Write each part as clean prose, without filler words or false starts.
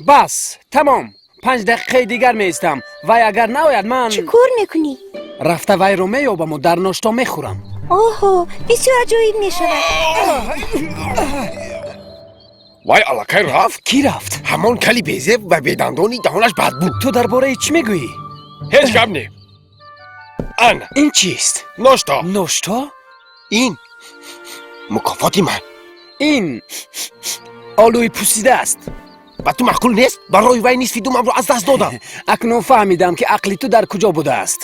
Бас, тамом. 5 дақиқаи дигар меистам. Вай агар наояд, ман Чӣ кор мекунӣ? Рафта вайро меёбаму дар ношто мехӯрам. Оҳо, бисёр аҷоиб мешавад. Вай аллакай рафт. Кӣ рафт? Ҳамон кали безеб ва бедандони даҳонаш бад буд. Ту дар бораи чӣ мегӯӣ? Ҳеҷ гап не. Ана. Ин чист? Ношто. Ношто? Ин мукофоти ман. Ин олӯи пусида аст. Ба ту маъқул нест? Барои вай нисфи думамро аз даст додам. Акнун фаҳмидам, ки ақли ту дар куҷо будааст.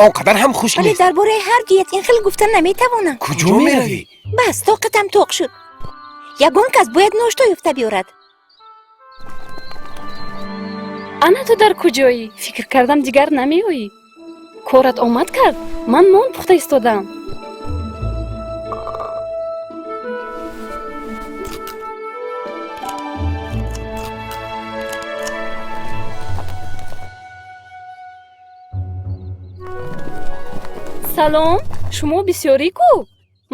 Он қадар ҳам хушк Вале нест. дар бораи ҳар дуят ин хел гуфта наметавонам. Куҷо меравӣ? Бас, тоқатам тоқ шуд. Ягон кас бояд ношто ёфта биёрад. Ана, ту дар куҷоӣ? Фикр кардам, дигар намеоӣ. Корат омад кард, ман нон пухта истодаам. Салом, шумо бисёрӣ ку?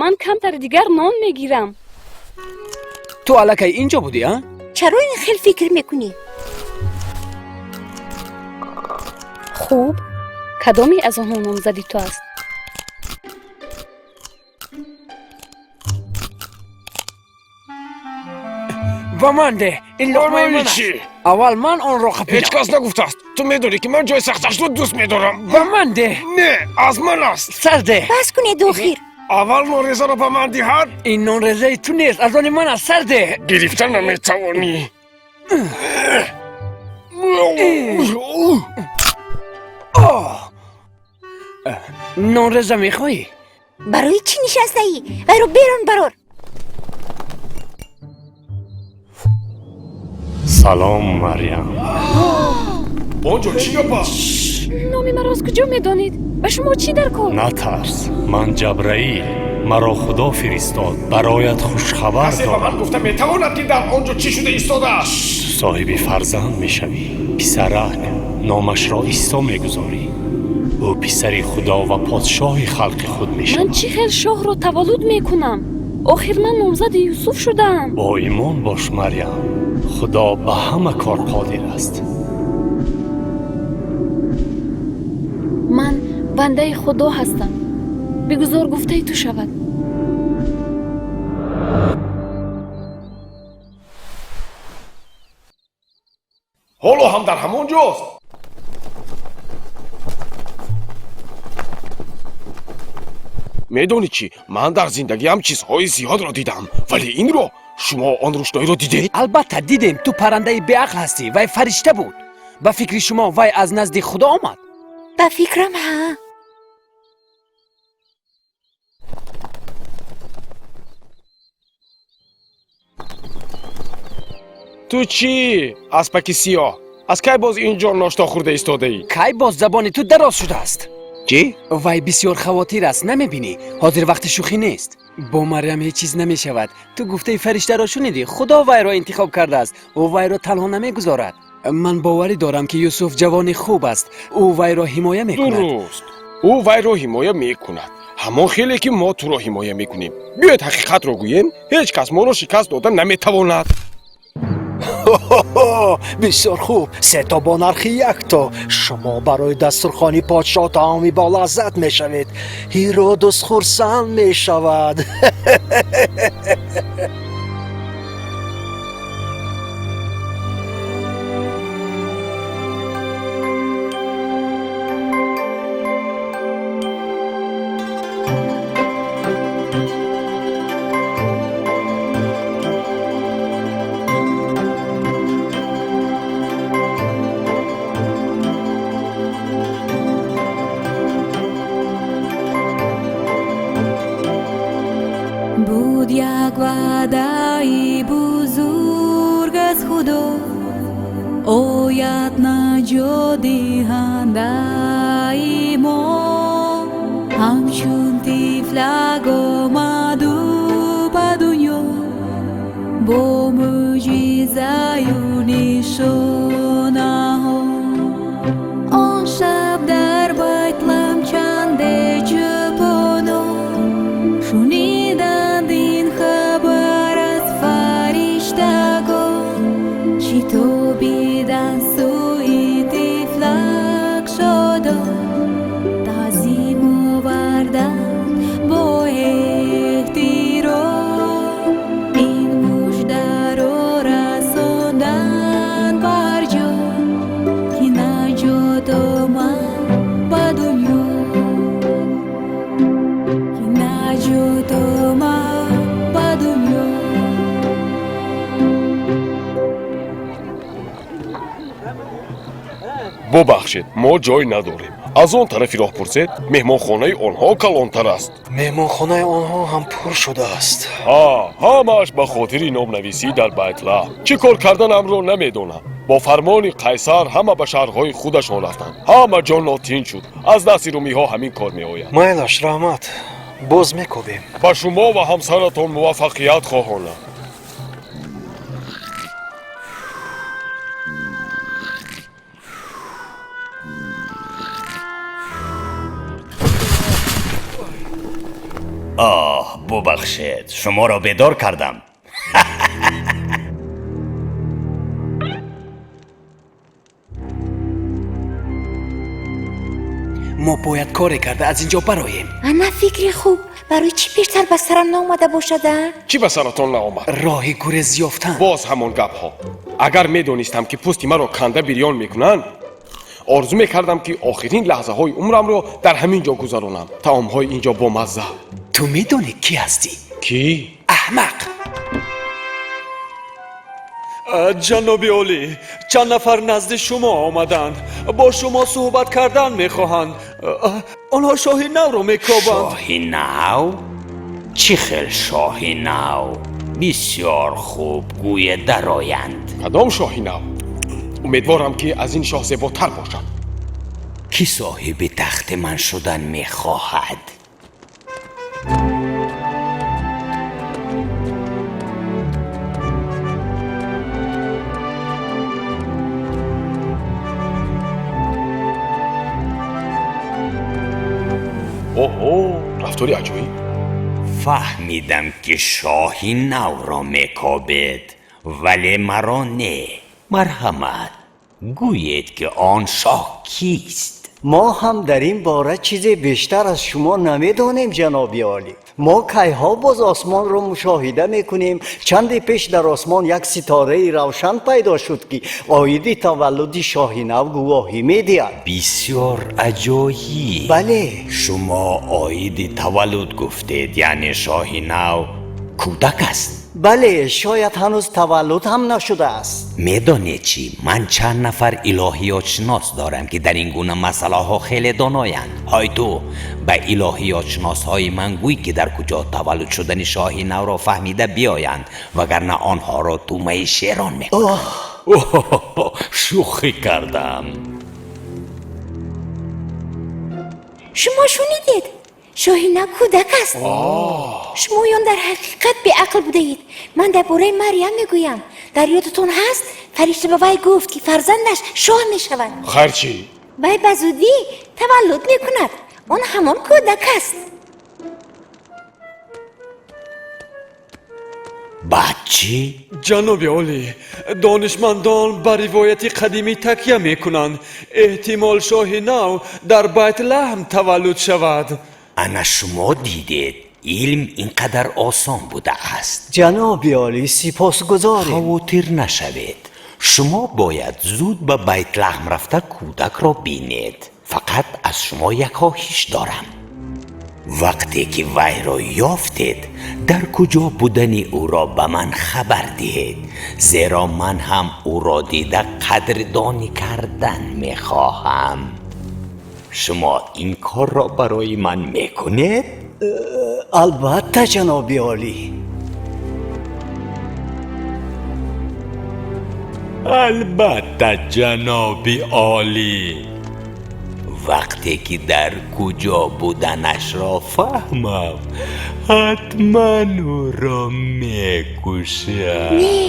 Ман камтари дигар нон мегирам. Ту аллакай инҷо будӣ, а? Чаро ин хел фикр мекунӣ? Хуб, кадоме аз онҳо номзади ту аст? Ба ман деҳ, ин луқмаи Барои ман аст. чӣ? Аввал ман онро Ҳеҷ қапидам. кас нагуфтааст. Ту медонӣ, ки ман ҷои сахташро дӯст медорам. Ба ман деҳ. Не, аз ман аст. Сар деҳ. Бас кунед охир. Аввал нонрезаро ба ман диҳад. Ин нонрезаи ту нест, аз они ман аст. Сар деҳ. Гирифта наметавонӣ. Нонреза мехоҳӣ? Барои чӣ нишастаӣ? Вайро берун барор. Салом, Марьям. Он ҷо чӣ гап аст? Номи маро аз куҷо медонед? Ба шумо чӣ дар кор? Натарс, ман Ҷабраил, маро Худо фиристод, бароят хушхабар Касе ба ман дорам. гуфта метавонад, ки дар он ҷо чӣ шуда истодааст? Ту соҳиби фарзанд мешавӣ, писарак, номашро Исо мегузорӣ. Ӯ писари Худо ва подшоҳи халқи худ Ман мешавад. чӣ хел шоҳро таваллуд мекунам? Охир ман номзади Юсуф шудаам. Бо имон бош, Марьям, Худо ба ҳама кор қодир аст. Ман бандаи Худо ҳастам, бигузор гуфтаи ту шавад. Ҳоло ҳам дар ҳамон ҷост. Медонӣ чӣ, ман дар зиндагиам чизҳои зиёдро дидам, вале инро, шумо он рӯшноиро дидед? Албатта дидем. Ту паррандаи беақл ҳастӣ. Вай фаришта буд. Ба фикри шумо, вай аз назди Худо омад? Ба фикрам, ҳа. Ту чӣ, аспаки сиёҳ, аз кай боз ин ҷо ношто хӯрда истодаӣ? Кай боз забони ту дароз шудааст? Чӣ? Вай бисёр хавотир аст, намебинӣ? Ҳозир вақти шӯхӣ нест. Бо Марьям ҳеҷ чиз намешавад. Ту гуфтаи фариштаро шунидӣ. Худо вайро интихоб кардааст, ӯ вайро танҳо намегузорад. Ман боварӣ дорам, ки Юсуф ҷавони хуб аст, ӯ вайро ҳимоя мекунад. Дуруст, ӯ вайро ҳимоя мекунад, ҳамон хеле ки мо туро ҳимоя мекунем. Биёед ҳақиқатро гӯем: ҳеҷ кас моро шикаст дода наметавонад. Бисёр хуб, сето бо нархи якто. Шумо барои дастурхони подшоҳ таоми болаззат мешавед. Ҳиродус хурсанд мешавад. Буд як ваъдаи бузург аз Худо, ояд наҷотдиҳандаи мо. Ҳамчун тифлак омаду ба дунё бо мӯъҷизаю нишонаҳо. Он шаб дар Байтлам чанде чӯпонон шуниданд ин хабар аз фариштагон. Шитобиданд. Таваллуд омад ба дунё. Бубахшед, мо ҷой надорем. Аз он тарафи роҳ пурсед, меҳмонхонаи онҳо калонтар аст. Меҳмонхонаи онҳо ҳам пур шудааст. Ҳа, ҳамааш ба хотири номнависӣ дар Байтлаҳм. Чӣ кор карданамро намедонам. Бо фармони қайсар ҳама ба шаҳрҳои худашон рафтанд. Ҳама ҷо нотинҷ шуд. Аз дасти румиҳо ҳамин кор меояд. Майлаш, раҳмат, боз мекобем. Ба шумо ва ҳамсаратон муваффақият хоҳонам. Оҳ, бубахшед, шуморо бедор кардам. Мо бояд коре карда аз ин ҷо бароем. Ана фикри хуб. Барои чӣ пештар ба сарам наомада бошад, а? Чӣ ба саратон наомад? Роҳи гурез ёфтан. Боз ҳамон гапҳо. Агар медонистам, ки пӯсти маро канда бирён мекунанд, орзу мекардам, ки охирин лаҳзаҳои умрамро дар ҳамин ҷо гузаронам. Таомҳои ин ҷо бомазза. Ту медонӣ кӣ ҳастӣ? Кӣ? Аҳмақ. Ҷаноби олӣ, чанд нафар назди шумо омаданд, бо шумо суҳбат кардан мехоҳанд. Онҳо шоҳи навро мекобанд. Шоҳи нав? Чӣ хел шоҳи нав? Бисёр хуб, гӯе дароянд. Кадом шоҳи нав? Умедворам, ки аз ин шоҳ зеботар бошад. Кӣ соҳиби тахти ман шудан мехоҳад? Оҳо, рафтори аҷоиб. Фаҳмидам, ки шоҳи навро мекобед, вале маро не. Марҳамат, гӯед, ки он шоҳ кист? Мо ҳам дар ин бора чизе бештар аз шумо намедонем, ҷаноби олӣ. Мо кайҳо боз осмонро мушоҳида мекунем. Чанде пеш дар осмон як ситораи равшан пайдо шуд, ки оиди таваллуди шоҳи нав гувоҳӣ медиҳад. Бисёр аҷоиб. Бале. Шумо оиди таваллуд гуфтед, яъне шоҳи нав кӯдак аст? Бале, шояд ҳанӯз таваллуд ҳам нашудааст. Медонед чӣ? Ман чанд нафар илоҳиётшинос дорам, ки дар ин гуна масъалаҳо хеле доноянд. Ҳой ту, ба илоҳиётшиносҳои ман гӯй, ки дар куҷо таваллуд шудани шоҳи навро фаҳмида биёянд, вагарна онҳоро тӯмаи шерон мекунанд. Шӯхӣ кардам. Шумо шунидед? Шоҳи нав кӯдак аст. Шумоён дар ҳақиқат беақл будаед. Ман дар бораи Марьям мегӯям. Дар ёдатон ҳаст, фаришта ба вай гуфт, ки фарзандаш шоҳ мешавад. Хайр чӣ? Вай ба зудӣ таваллуд мекунад. Он ҳамон кӯдак аст. Баъд чӣ? Ҷаноби олӣ, донишмандон ба ривояти қадимӣ такя мекунанд. Эҳтимол шоҳи нав дар Байтлаҳм таваллуд шавад. Ана шумо дидед, илм ин қадар осон будааст. Ҷаноби олӣ, сипосгузорем. Хавотир нашавед. Шумо бояд зуд ба Байтлаҳм рафта кӯдакро бинед. Фақат аз шумо як хоҳиш дорам. Вақте ки вайро ёфтед, дар куҷо будани ӯро ба ман хабар диҳед, зеро ман ҳам ӯро дида қадрдонӣ кардан мехоҳам. Шумо ин корро барои ман мекунед? Албатта, ҷаноби олӣ. Албатта, ҷаноби олӣ. Вақте ки дар куҷо буданашро фаҳмам, ҳатман ӯро мекушам. Не.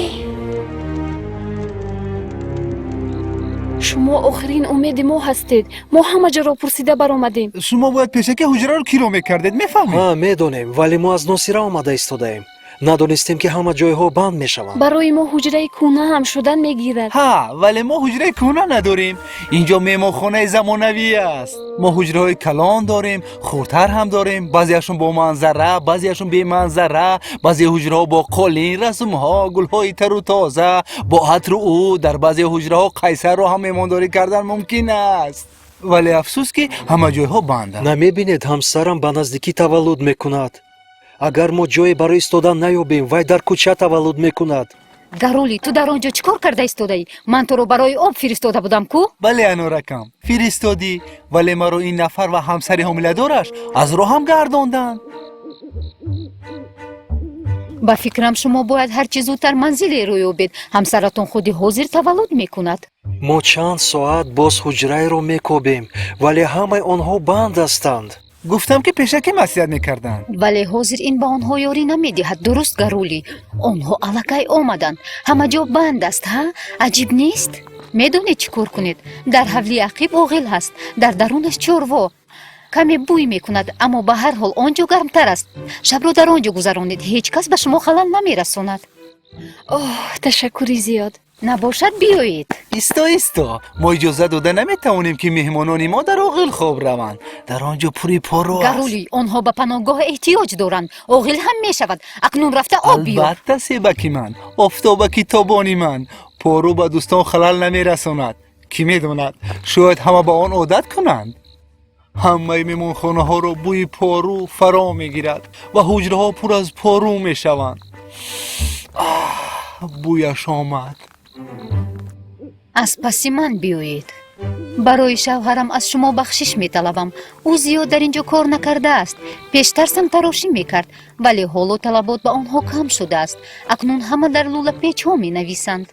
Шумо охирин умеди мо ҳастед. Мо ҳама ҷоро пурсида баромадем. Шумо бояд пешаки ҳуҷраро киро мекардед, мефаҳмед? Ҳа, медонем, вале мо аз Носира омада истодаем. Надонистем, ки ҳама ҷойҳо банд мешаванд. Барои мо ҳуҷраи кӯҳна ҳам шудан мегирад. Ҳа, вале мо ҳуҷраи кӯҳна надорем. Инҷо меҳмонхонаи замонавӣ аст. Мо ҳуҷраҳои калон дорем, хурдтар ҳам дорем. Баъзеашон бо манзара, баъзеашон беманзара, баъзе ҳуҷраҳо бо қолин, расмҳо, гулҳои тару тоза, бо атру уд. Дар баъзе ҳуҷраҳо қайсарро ҳам меҳмондорӣ кардан мумкин аст. Вале афсӯс, ки ҳама ҷойҳо банданд. Намебинед, ҳамсарам ба наздикӣ таваллуд мекунад. Агар мо ҷое барои истодан наёбем, вай дар кӯча таваллуд мекунад. Гароли, ту дар он ҷо чӣ кор карда истодаӣ? Ман туро барои об фиристода будам ку? Бале, аноракам, фиристодӣ, вале маро ин нафар ва ҳамсари ҳомиладораш аз роҳам гардонданд. Ба фикрам, шумо бояд ҳарчи зудтар манзилеро ёбед. Ҳамсаратон худи ҳозир таваллуд мекунад. Мо чанд соат боз ҳуҷраеро мекобем, вале ҳамаи онҳо банд ҳастанд. Гуфтам, ки пешакӣ маслиҳат мекарданд. Вале ҳозир ин ба онҳо ёрӣ намедиҳад, дуруст, Гарули? Онҳо аллакай омаданд. Ҳама ҷо банд аст. Ҳа, аҷиб нест? Медонед, чӣ кор кунед? Дар ҳавлии ақиб оғил ҳаст, дар дарунаш чорво. Каме бӯй мекунад, аммо ба ҳар ҳол он ҷо гармтар аст. Шабро дар он ҷо гузаронед, ҳеҷ кас ба шумо халал намерасонад. Оҳ, ташаккури зиёд. Набошад, биёед. Исто, исто, мо иҷоза дода наметавонем, ки меҳмонони мо дар оғил хоб раванд. Дар он ҷо пури поро аст. Гарули, онҳо ба паноҳгоҳ эҳтиёҷ доранд. Оғил ҳам мешавад. Акнун рафта об биёр. Албатта, себаки ман, офтобаки тобони ман, пору ба дӯстон халал намерасонад. Кӣ медонад, шояд ҳама ба он одат кунанд. Ҳамаи меҳмонхонаҳоро бӯи пору фаро мегирад ва ҳуҷраҳо пур аз пору мешаванд. Аҳ, бӯяш омад. Аз паси ман биёед. Барои шавҳарам аз шумо бахшиш металабам. Ӯ зиёд дар ин ҷо кор накардааст. Пештар сангтарошӣ мекард, вале ҳоло талабот ба онҳо кам шудааст. Акнун ҳама дар лӯлапечҳо менависанд.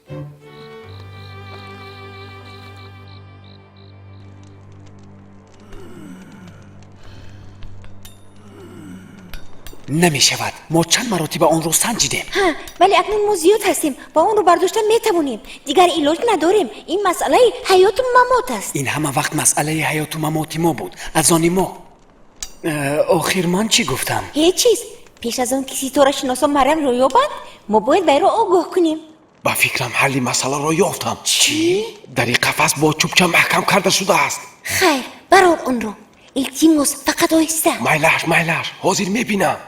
Намешавад, мо чанд маротиба онро санҷидем. Ҳа, вале акнун мо зиёд ҳастем ва онро бардошта метавонем. Дигар илоҷ надорем. Ин масъалаи ҳаёту мамот аст. Ин ҳама вақт масъалаи ҳаёту мамоти мо буд, аз они мо. Охир ман чӣ гуфтам? Ҳеҷ чиз. Пеш аз он ки ситорашиносон Марьямро ёбанд, мо бояд вайро огоҳ кунем. Ба фикрам, ҳалли масъаларо ёфтам. Чӣ? Дари қафас бо чӯбча маҳкам карда шудааст. Хайр, барор онро, илтимос, фақат оҳиста. Майлаш, майлаш, ҳозир мебинам.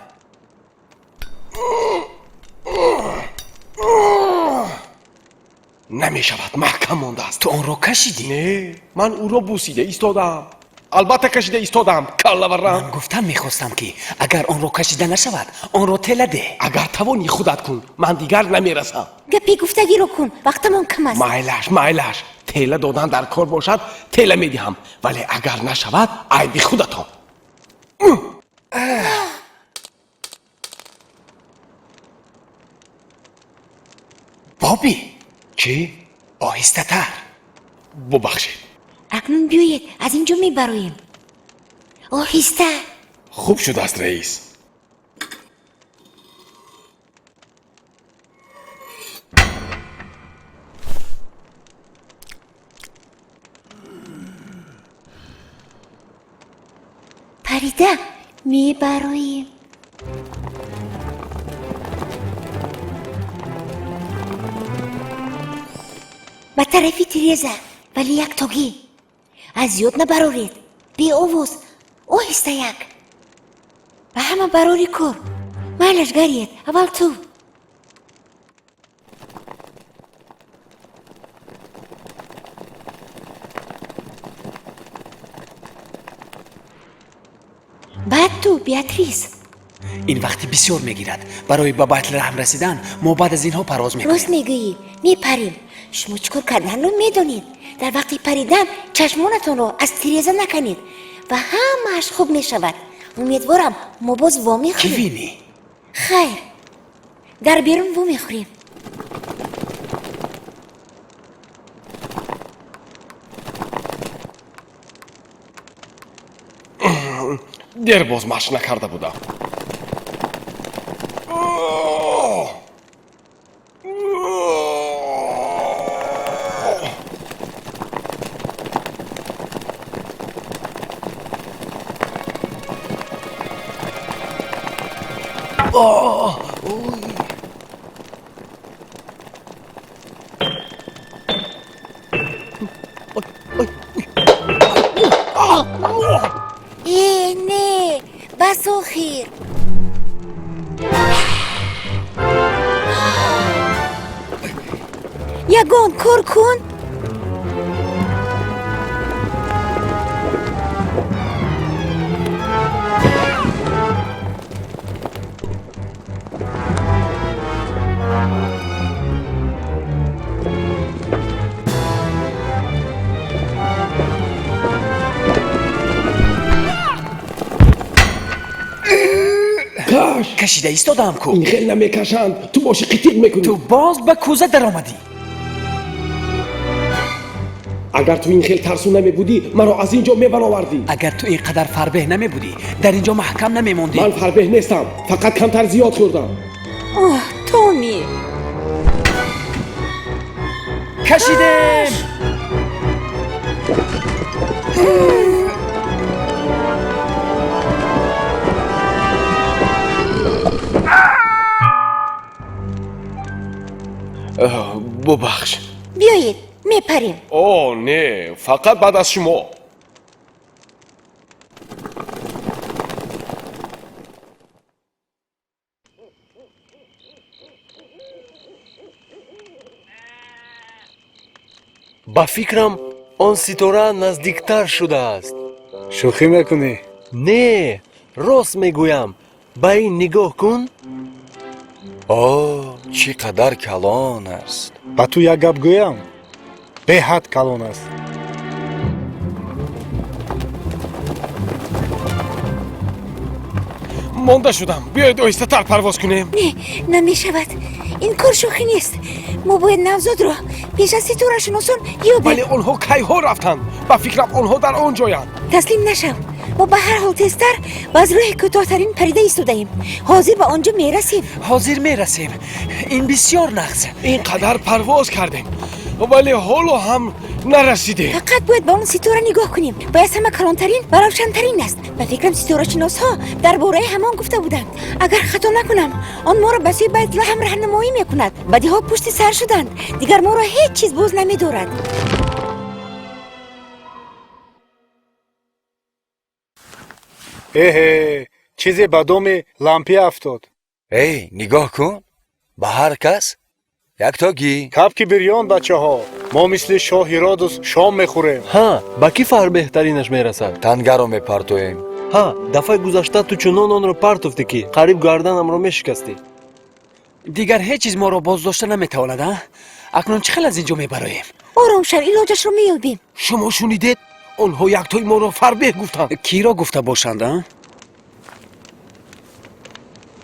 Намешавад, маҳкам мондааст. Ту онро кашидӣ? Не, ман ӯро бусида истодаам. Албатта, кашида истодаам, каллаварам. Ман гуфтан мехостам, ки агар онро кашида нашавад, онро тела деҳ. Агар тавонӣ, худат кун, ман дигар намерасам. Гапи гуфтагиро кун, вақтамон кам аст. Майлаш, майлаш, тела додан дар кор бошад, тела медиҳам, вале агар нашавад, айби худатон. Боби. Чӣ? Оҳистатар. Бубахшед. Акнун биёед, аз ин ҷо мебароем. Оҳиста. Хуб шудааст, раис. Парида мебароем. Ба тарафи тиреза, вале яктогӣ. Аз ёд набароред, беовоз, оҳиста, як. Ба ҳама барори кор. Майлаш, Гарриет, аввал ту. Баъд ту, Беатрис. Ин вақти бисёр мегирад. Барои ба Байтлаҳм расидан мо баъд аз инҳо парвоз мекунем. Рост мегӯӣ, мепарем. Шумо чӣ кор карданро медонед. Дар вақти паридан чашмонатонро аз тиреза наканед ва ҳамааш хуб мешавад. Умедворам, мо боз вомехӯрем. Кивини. Хайр, дар берун вомехӯрем. Дер боз машқ накарда будам. Э, не, бас, охир. Ягон кор кун. Каш! Кашида истодаам ку. Ин хел намекашанд, ту боши қитиқ мекунӣ. Ту боз ба кӯза даромадӣ. Агар ту ин хел тарсу намебудӣ, маро аз ин ҷо мебаровардӣ. Агар ту ин қадар фарбеҳ намебудӣ, дар ин ҷо маҳкам намемондӣ. Ман фарбеҳ нестам, фақат камтар зиёд хӯрдам. Оҳ, Томи! Кашидем! Бубахш. Биёед, мепарем. О, не, фақат баъд аз шумо. Ба фикрам, он ситора наздиктар шудааст. Шӯхӣ мекунӣ? Не, рост мегӯям. Ба ин нигоҳ кун. О, чӣ қадар калон аст! Ба ту як гап гӯям, беҳад калон аст. Монда шудам. Биёед оҳистатар парвоз кунем. Не, намешавад. Ин кор шӯхӣ нест. Мо бояд навзодро пеш аз ситорашиносон ёбем. Вале онҳо кайҳо рафтанд. Ба фикрам, онҳо дар он ҷоянд. Таслим нашав. Мо ба ҳар ҳол тезтар ва аз роҳи кӯтоҳтарин парида истодаем. Ҳозир ба он ҷо мерасем. Ҳозир мерасем. Ин бисёр нағз. Ин қадар парвоз кардем, вале ҳоло ҳам нарасидем. Фақат бояд ба он ситора нигоҳ кунем. Бояд ҳама калонтарин ва равшантарин аст. Ба фикрам, ситорашиносҳо дар бораи ҳамон гуфта буданд. Агар хато накунам, он моро ба сӯи Байтлаҳм раҳнамоӣ мекунад. Бадиҳо пушти сар шуданд, дигар моро ҳеҷ чиз боз намедорад. Эҳе, чизе ба доми лампия афтод. Эй, нигоҳ кун, ба ҳар кас яктогӣ. Кабки бирён, бачаҳо, мо мисли шоҳ Ҳиродус шом мехӯрем. Ҳа, ба кӣ фарбеҳтаринаш мерасад? Тангаро мепартоем. Ҳа, дафъаи гузашта ту чунон онро партофтӣ, ки қариб гарданамро мешикастӣ. Дигар ҳеҷ чиз моро боздошта наметавонад. А акнун чӣ хел аз ин ҷо мебароем? Ором шав, илоҷашро меёбем. Шумо шунидед? Онҳо яктои моро фарбеҳ гуфтанд. Киро гуфта бошанд, а?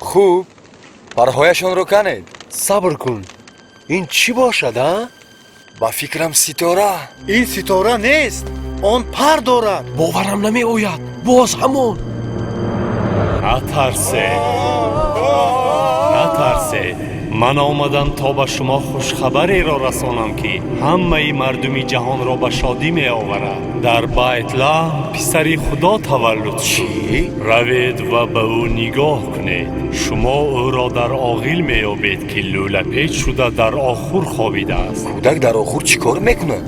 Хуб, парҳояшонро канед. Сабр кун, ин чӣ бошад, а? Ба фикрам, ситора. Ин ситора нест, он пар дорад. Боварам намеояд, боз ҳамон. Натарсед, натарсед. Ман омадам то ба шумо хушхабареро расонам, ки ҳамаи мардуми ҷаҳонро ба шодӣ меоварад. Дар Байтлаҳм писари Худо таваллуд шуд. Равед ва ба ӯ нигоҳ кунед. Шумо ӯро дар оғил меёбед, ки лӯлапеч шуда дар охур хобидааст. Кӯдак дар охур чӣ кор мекунад?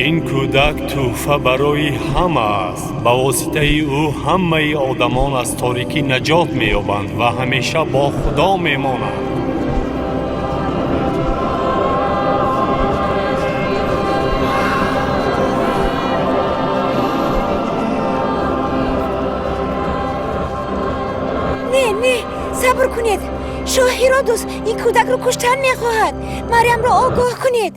Ин кӯдак тӯҳфа барои ҳама аст. Ба воситаи ӯ ҳамаи одамон аз торикӣ наҷот меёбанд ва ҳамеша бо Худо мемонанд. Не, не, сабр кунед. Шоҳ Ҳиродус ин кӯдакро куштан мехоҳад. Марьямро огоҳ кунед.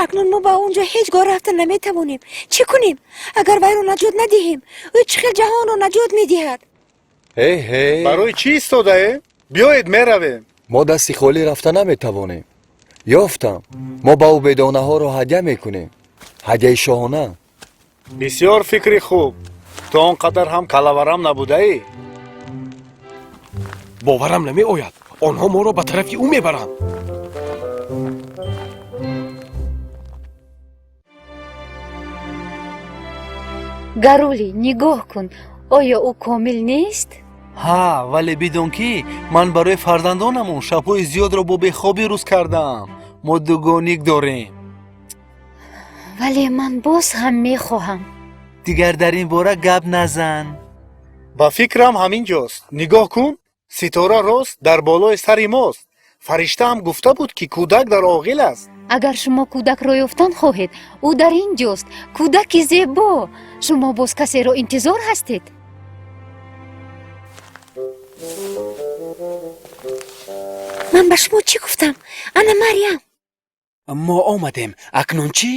Акнун мо ба он ҷо ҳеҷ гоҳ рафта наметавонем. Чӣ кунем? Агар вайро наҷот надиҳем, ӯ чӣ хел ҷаҳонро наҷот медиҳад? Эҳе! Барои чӣ истодаем? Биёед, меравем. Мо дасти холӣ рафта наметавонем. Ёфтам, мо ба ӯ бедонаҳоро ҳадя мекунем, ҳадяи шоҳона. Бисёр фикри хуб. Ту он қадар ҳам калаварам набудаӣ. Боварам намеояд, онҳо моро ба тарафи ӯ мебаранд. Гарули, нигоҳ кун, оё ӯ комил нест? Ҳа, вале бидон, ки ман барои фарзандонамон шабҳои зиёдро бо бехобӣ рӯз кардаам. Мо дугоник дорем. Вале ман боз ҳам мехоҳам. Дигар дар ин бора гап назан. Ба фикрам, ҳамин ҷост. Нигоҳ кун, ситора рост дар болои сари мост. Фаришта ҳам гуфта буд, ки кӯдак дар оғил аст. Агар шумо кӯдакро ёфтан хоҳед, ӯ дар ин ҷост. Кӯдаки зебо. Шумо боз касеро интизор ҳастед? Ман ба шумо чӣ гуфтам? Ана Марьям. Мо омадем. Акнун чӣ?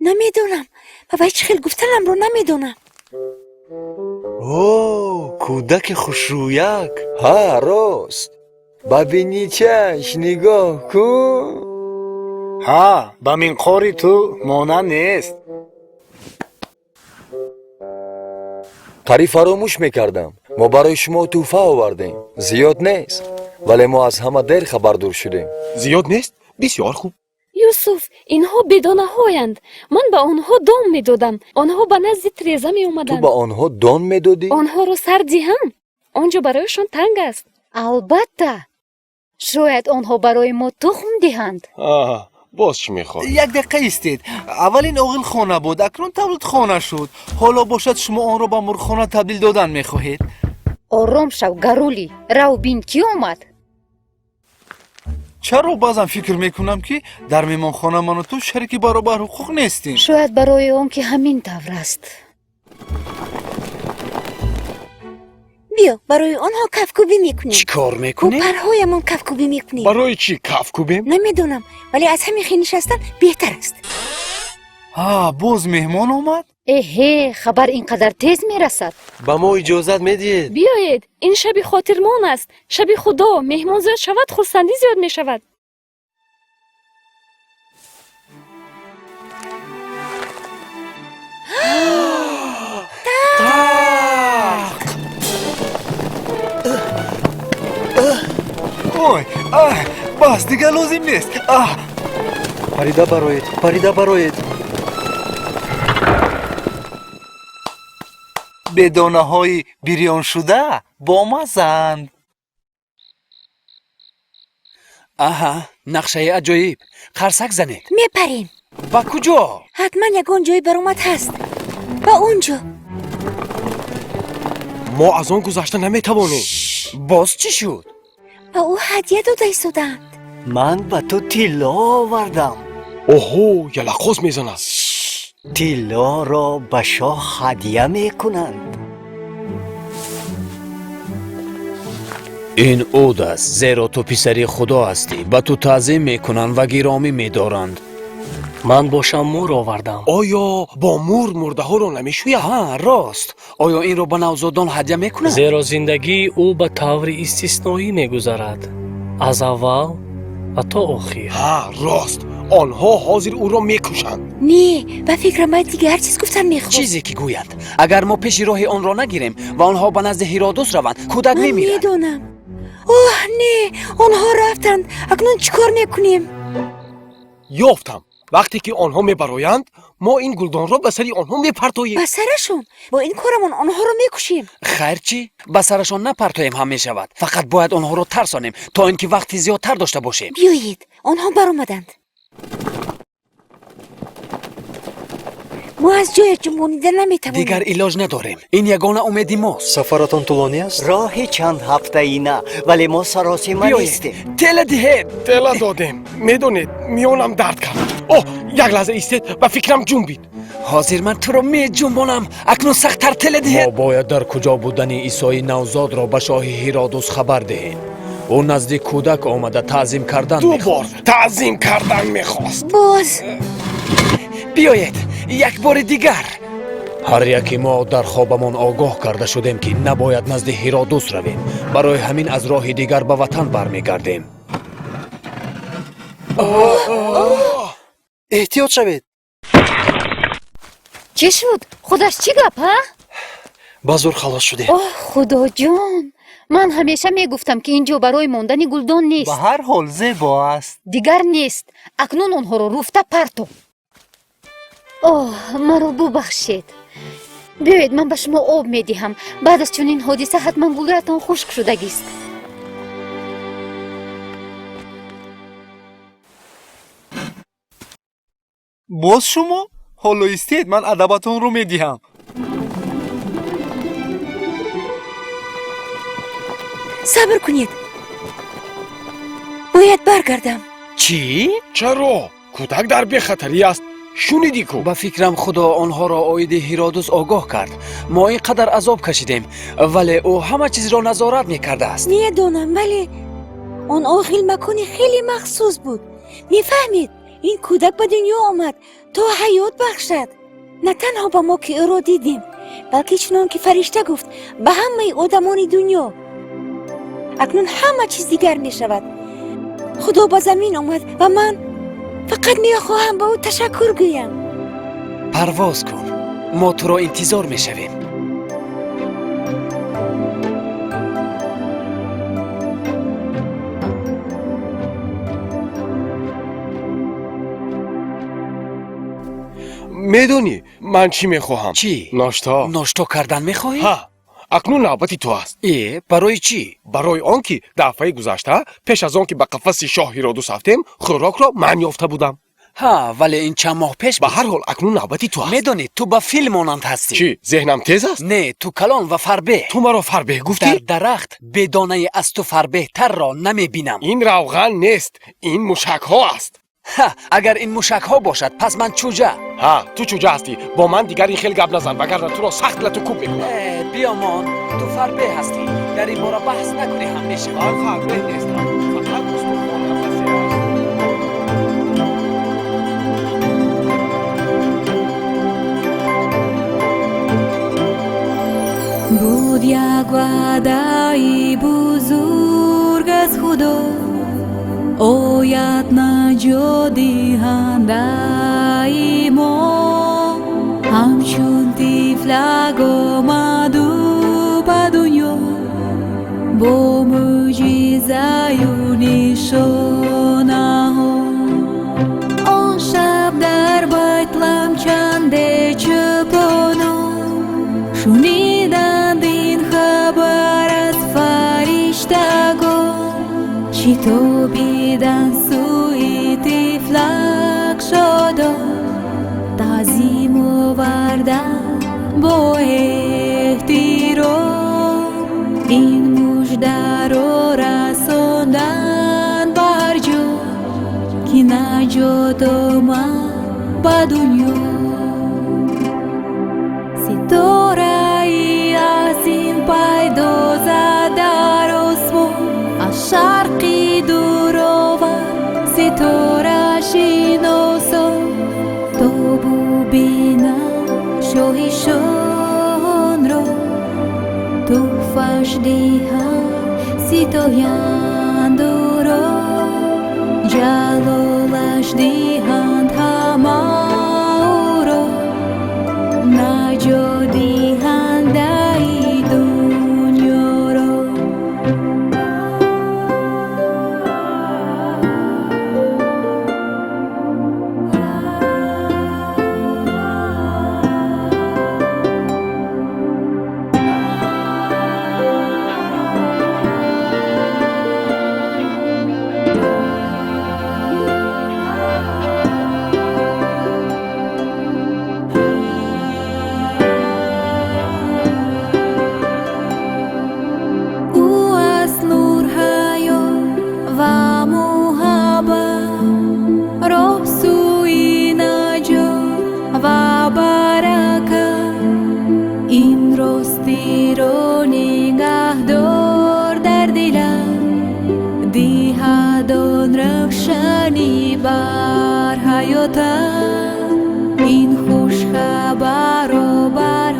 Намедонам. Ба вай чӣ хел гуфтанамро намедонам. О, Кӯдаки хушрӯяк. Ҳа, рост. Ба биничааш нигоҳ кун. Ҳа, ба минқори ту монанд нест. Қариб фаромӯш мекардам. Мо барои шумо тӯҳфа овардем. Зиёд нест, вале мо аз ҳама дер хабардор шудем. Зиёд нест? Бисёр хуб. Юсуф, инҳо бедонаҳоянд. Ман ба онҳо дон медодам. Онҳо ба назди треза меомаданд. Ту ба онҳо дон медодӣ? Онҳоро сар диҳам. Он ҷо барояшон танг аст. Албатта. Шояд онҳо барои мо тухм диҳанд. Боз чӣ мехоҳед? Як дақиқа истед. Аввал ин оғилхона буд, акнун тавлидхона шуд. Ҳоло бошад шумо онро ба мурғхона табдил додан мехоҳед. Ором шав, Гарули. Рав бин, кӣ омад? Чаро баъзан фикр мекунам, ки дар меҳмонхона ману ту шарики баробар ҳуқуқ нестем? Шояд барои он ки ҳамин тавр аст. Биё, барои онҳо кафкӯбӣ мекунем. Чӣ кор мекунем? Бо парҳоямон кафкӯбӣ мекунем. Барои чӣ кафкӯбем? Намедонам, вале аз ҳамин хел нишастан беҳтар аст. Ҳа, боз меҳмон омад? Эҳе, хабар ин қадар тез мерасад. Ба мо иҷозат медиҳед? Биёед, ин шаби хотирмон аст. Шаби Худо. Меҳмон зиёд шавад, хурсандӣ зиёд мешавад. Ой, бас, дигар лозим нест. Парида бароед, парида бароед. Бедонаҳои бирёншуда бомаззанд. Аҳа, нақшаи аҷоиб. Қарсак занед. Мепарем. Ба куҷо? Ҳатман ягон ҷои баромад ҳаст. Ба он ҷо. Мо аз он гузашта наметавонем. Боз чӣ шуд? Ба ӯ ҳадя дода истодаанд. Ман ба ту тилло овардам. Оҳо, ялақоз мезанад. Тиллоро ба шоҳ ҳадя мекунанд. Ин уд аст, зеро ту писари Худо ҳастӣ. Ба ту таъзим мекунанд ва гиромӣ медоранд. Ман бошам мур овардам. Оё бо мур мурдаҳоро намешӯяд? Ҳа, рост. Оё инро ба навзодон ҳадя мекунанд? Зеро зиндагии ӯ ба таври истисноӣ мегузарад. Аз аввал ва то охир. Ҳа, рост. Онҳо ҳозир ӯро мекушанд. Не, ба фикрам баъд дигар чиз гуфтан мехоҳ. Чизе ки гӯянд. Агар мо пеши роҳи онро нагирем ва онҳо ба назди Ҳиродус раванд, кӯдак мемирад. Ман медонам. Оҳ, не, онҳо рафтанд. Акнун чӣ кор мекунем? Ёфтам. Вақте ки онҳо мебароянд, мо ин гулдонро ба сари онҳо мепартоем. Ба сарашон? Бо ин корамон онҳоро мекушем. Хайр чӣ? Ба сарашон напартоем ҳам мешавад. Фақат бояд онҳоро тарсонем, то ин ки вақти зиёдтар дошта бошем. Биёед, онҳо баромаданд. Мо аз ҷоя ҷунбонида наметавонем. Дигар илоҷ надорем. Ин ягона умеди мост. Сафаратон тӯлонӣ аст? Роҳи чанд ҳафтаина, вале мо саросима нестем. Тела диҳед. Тела додем. Медонед, миёнам дард кард. Оҳ, як лаҳза истед, ба фикрам ҷунбид. Ҳозир ман туро меҷунбонам. Акнун сахттар тела диҳед. Мо бояд дар куҷо будани Исои навзодро ба шоҳи Ҳиродус хабар диҳем. Ӯ назди кӯдак омада таъзим кардан мехост. Ду бор таъзим кардан мехост. Боз. Биёед, як бори дигар. Ҳар яки мо дар хобамон огоҳ карда шудем, ки набояд назди Ҳиродус равем. Барои ҳамин аз роҳи дигар ба ватан бармегардем. Эҳтиёт шавед. Чӣ шуд? Худаш чӣ гап, ҳа? Ба зур халос шудем. Оҳ, Худоҷон! Ман ҳамеша мегуфтам, ки ин ҷо барои мондани гулдон нест. Ба ҳар ҳол зебо аст. Дигар нест. Акнун онҳоро руфта парто. Оҳ, маро бубахшед. Биёед, ман ба шумо об медиҳам. Баъд аз чунин ҳодиса ҳатман гулӯятон хушк шудагист. Боз шумо? Ҳоло истед, ман адабатонро медиҳам. Сабр кунед. Бояд баргардам. Чӣ? Чаро? Кӯдак дар бехатарӣ аст. Шунидӣ ку? Ба фикрам Худо онҳоро оиди Ҳиродус огоҳ кард. Мо ин қадар азоб кашидем, вале ӯ ҳама чизро назорат мекардааст. Медонам, вале он оғил макони хеле махсус буд. Мефаҳмед, ин кӯдак ба дунё омад то ҳаёт бахшад. На танҳо ба мо ки ӯро дидем, Балки чунон ки фаришта гуфт, ба ҳамаи одамони дунё. Акнун ҳама чиз дигар мешавад. Худо ба замин омад ва ман фақат мехоҳам ба ӯ ташаккур гӯям. Парвоз кун, мо туро интизор мешавем. Медонӣ ман чӣ мехоҳам? Чӣ? Ношто. Ношто кардан мехоҳӣ? Ҳа, акнун навбати ту аст. Э, барои чӣ? Барои он ки дафъаи гузашта пеш аз он ки ба қафаси шоҳ Ҳиродус рафтем, хӯрокро ман ёфта будам. Ҳа, вале ин чанд моҳ пеш. Ба ҳар ҳол, акнун навбати ту аст. Медонӣ, ту ба фил монанд ҳастӣ. Чӣ, зеҳнам тез аст? Не, ту калон ва фарбеҳ. Ту маро фарбеҳ гуфтӣ? Дар дарахт бедонаи аз ту фарбеҳтарро намебинам. Ин равған нест, ин мушакҳо аст. Ҳа, агар ин мушакҳо бошад, пас ман чӯҷа. Ҳа, ту чӯҷа ҳастӣ. Бо ман дигар ин хел гап назан, вагарна туро сахт лату кӯб мекунам. Э, биёмон, ту фарбеҳ ҳастӣ. Дар ин бора баҳс накунӣ ҳам мешавад. Ман фарбеҳ нестам, фақат устухонам васеъ аст. Буд як ваъдаи бузург аз Худо, ояд наҷотдиҳандаи мо. Ҳамчун тифлак омаду ба дунё, бо мӯъҷизаю нишонаҳо. Он шаб дар Байтлам чанде чӯпонон шуниданд ин хабар аз фариштагон. Шитобиданд сӯи тифлак шодон, таъзим оварданд бо эҳтиром. Ин муждаро расонданд ба ҳар ҷо, ки наҷот омад ба дунё. Ситораи азим пайдо зад дар осмон, аз шарқи дур овард ситорашиносон, то бубинанд шоҳи шоҳонро, тӯҳфаш диҳанд, ситоянд ӯро, ҷалолаш диҳанд ҳама ӯро, наҷотдиҳандаи дунёро. Ӯ аз нур, ҳаёт ва муҳаббат, роҳ сӯи наҷот ва баракат. Ин ростиро нигаҳдор дар дилат, диҳад он равшанӣ бар ҳаётат. Ин хушхабарро бар